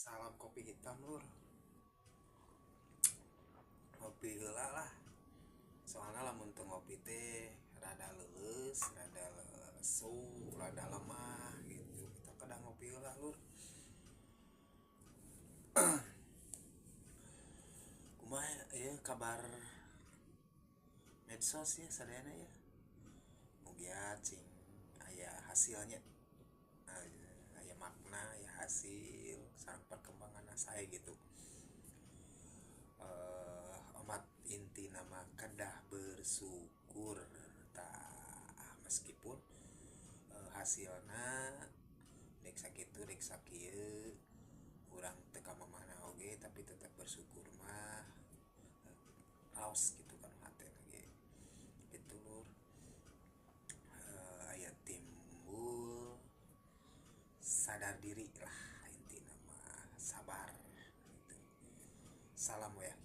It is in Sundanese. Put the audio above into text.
Salam kopi hitam lur. Ngopi heula lah, soalnya lamun teu ngopi teh rada leuleus, rada lesu, rada lemah gitu. Kita kadang ngopi heula lur. Kumaha ya kabar medsos ya sadayana ya? Mugia cing aya hasilnya, aya makna, aya hasil sareng perkembangan saya gitu. Omat inti nama kedah bersyukur tah, meskipun hasilna dek sakitu dek sakieu urang teu ka mamana oge, tapi tetap bersyukur mah raos gitu kan hatena ge gitu lur. Aya timbul sadar diri lah, inti nama sabar gitu. Salam wayah.